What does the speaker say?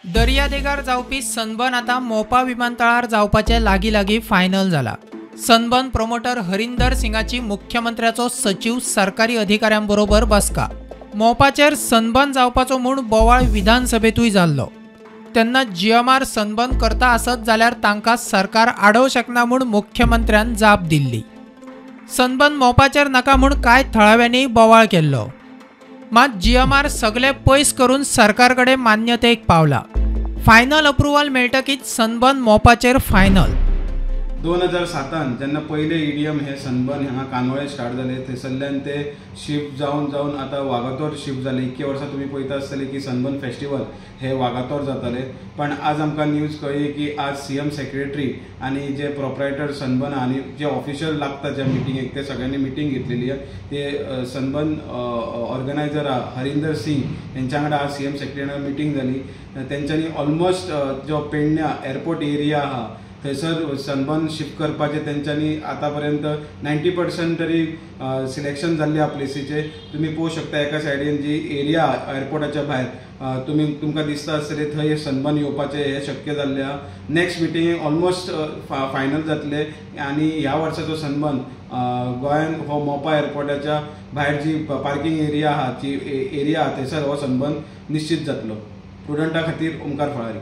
दर्यादेगार जावपी सनबर्न आतां मोपा विमानतळार जावपाचें लागीं लागीं फायनल जाला. सनबर्न प्रमोटर हरिंदर सिंगाची मुख्यमंत्र्याचो सचीव सरकारी अधिकाऱ्यांबरोबर बसका. मोपाचेर सनबर्न जावपाचो म्हूण बोवाळ विधानसभेंतूय जाल्लो. तेन्ना जीएमआर सनबर्न करता आसत जाल्यार तांकां सरकार आडोवंक शकना म्हूण मुख्यमंत्र्यान जाप दिल्ली. सनबर्न मोपाचेर नाका म्हूण कांय थळाव्यांनी बोवाळ केल्लो. मात जीएमआर सगळे पयस करून सरकार कडेन मान्यतेक पावला. फायनल अप्रुवल मेळटकीच सनबर्न मोपाचेर फायनल. 2007 जेन्ना पयले ईडीएम हे सनबर्न हांगा कांदोळे स्टार्ट जाले, थंयसरल्यान ते शिफ्ट जावन जावन आतां वागातोर शिफ्ट जाले. इतके वर्सां तुमी पळयता आसतले की सनबर्न फेस्टिवल हे वागातोर जाताले, पण आज आमकां न्यूज कळ्ळी की आज सीएम सेक्रेटरी आनी जे प्रोप्रायटर सनबर्न आनी जे ऑफिशियल लागता ज्या मिटिंगेक ते सगळ्यांनी मिटींग घेतलेली आहा. ते सनबर्न ऑर्गनायझर आहा हरिंदर सिंग हेंच्या वांगडा आज सीएम सेक्रेटरी मिटींग जाली. तेंच्यांनी ऑलमोस्ट जो पेडण्या एअरपोर्ट एरिया आहा थंयसर सनबर्न शिफ्ट करपाचें तेंच्यांनी आतां पर्यंत 90% तरी सिलेक्शन जाल्लें आहा प्लेसीचें. तुमी पळोवंक शकता एका सायडीन जी एरिया एअरपोर्टाच्या भायर तुमी तुमकां दिसता आसतलें थंय सनबर्न येवपाचें हें शक्य जाल्लें आहा. नेक्स्ट मिटिंगेक ऑलमोस्ट फायनल जातलें आनी ह्या वर्साचो सनबर्न गोंयान हो मोपा एअरपोर्टाच्या भायर जी पार्किंग एरिया आहा ती एरिया आहा थंयसर हो सनबर्न निश्चित जातलो. प्रुडंटा खातीर ओमकार फळारी.